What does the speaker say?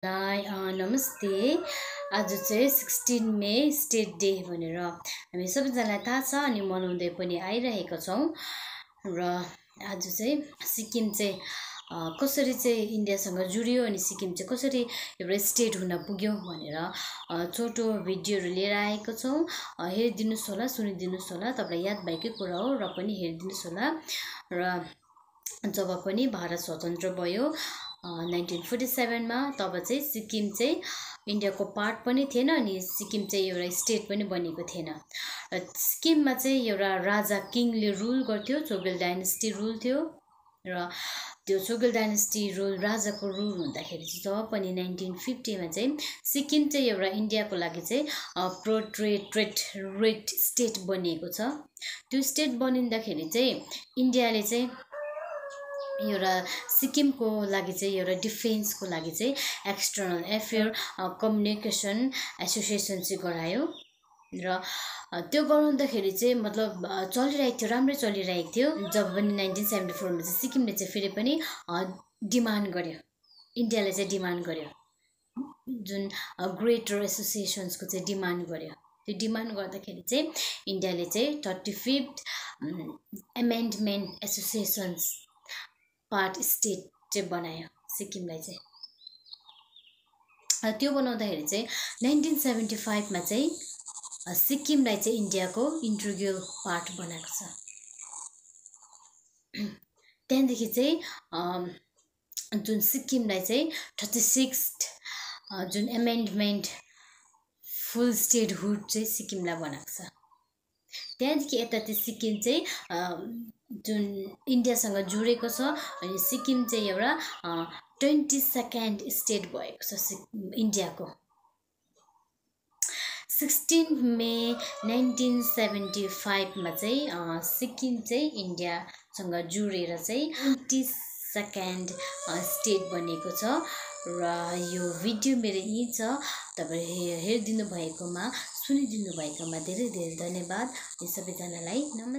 नमस्ते। आज चाहिँ 16 मे स्टेट डे भनेर हामी सबैजनालाई थाहा छ अनि मनाउँदै पनि आइरहेका छौँ। र आज चाहिँ सिक्किम चाहिँ कसरी चाहिँ इन्डियासँग जुड्यो अनि सिक्किम चाहिँ कसरी एउटा स्टेट हुन पुग्यो भनेर छोटो भिडियोहरू लिएर आएको छौँ। हेरिदिनुहोस् होला, सुनिदिनुहोस् होला, तपाईँलाई याद भएकै कुरा हो र पनि हेरिदिनुहोस् होला। र जब पनि भारत स्वतन्त्र भयो 1947 मा, तब चाहिँ सिक्किम चाहिँ इन्डियाको पार्ट पनि थिएन अनि सिक्किम चाहिँ एउटा स्टेट पनि बनेको थिएन। र सिक्किममा चाहिँ एउटा राजा किङले रुल गर्थ्यो, चोगेल डाइनेस्टी रुल थियो। र त्यो चोगेल डाइनेस्टी रुल राजाको रुल हुँदाखेरि चाहिँ जब पनि 1950 मा चाहिँ सिक्किम चाहिँ एउटा इन्डियाको लागि चाहिँ प्रोटेक्टोरेट स्टेट बनिएको छ। त्यो स्टेट बनिँदाखेरि चाहिँ इन्डियाले चाहिँ एउटा सिक्किमको लागि चाहिँ एउटा डिफेन्सको लागि चाहिँ एक्सटर्नल एफेयर कम्युनिकेसन एसोसिएसन चाहिँ गरायो। र त्यो गराउँदाखेरि चाहिँ मतलब चलिरहेको थियो, राम्रै चलिरहेको थियो। जब पनि 1974 मा चाहिँ सिक्किमले चाहिँ फेरि पनि डिमान्ड गर्यो, इन्डियाले चाहिँ डिमान्ड गर्यो, जुन ग्रेटर एसोसिएसन्सको चाहिँ डिमान्ड गर्यो। त्यो डिमान्ड गर्दाखेरि चाहिँ इन्डियाले चाहिँ 35th amendment associations part state चाहिँ बनायो सिक्किमलाई चाहिँ। त्यो बनाउँदाखेरि चाहिँ 1975 मा चाहिँ सिक्किमलाई चाहिँ इन्डियाको इन्टिग्रल पार्ट बनाएको छ। त्यहाँदेखि चाहिँ जुन सिक्किमलाई चाहिँ 36th जुन एमेन्डमेन्ट फुल स्टेटहुड चाहिँ सिक्किमलाई बनाएको छ। त्यहाँदेखि यता चाहिँ सिक्किम चाहिँ जुन इन्डियासँग जुडेको छ अनि सिक्किम चाहिँ एउटा 22nd स्टेट भएको छ इन्डियाको। 16 मे 1975 मा चाहिँ सिक्किम चाहिँ इन्डियासँग जुडेर चाहिँ 22nd स्टेट बनेको छ। र यो भिडियो मेरो यही छ। तपाईले हेरिदिनु भएकोमा, सुनिदिनु भएकोमा धेरै धेरै धन्यवाद। सबैजनालाई नमस्कार।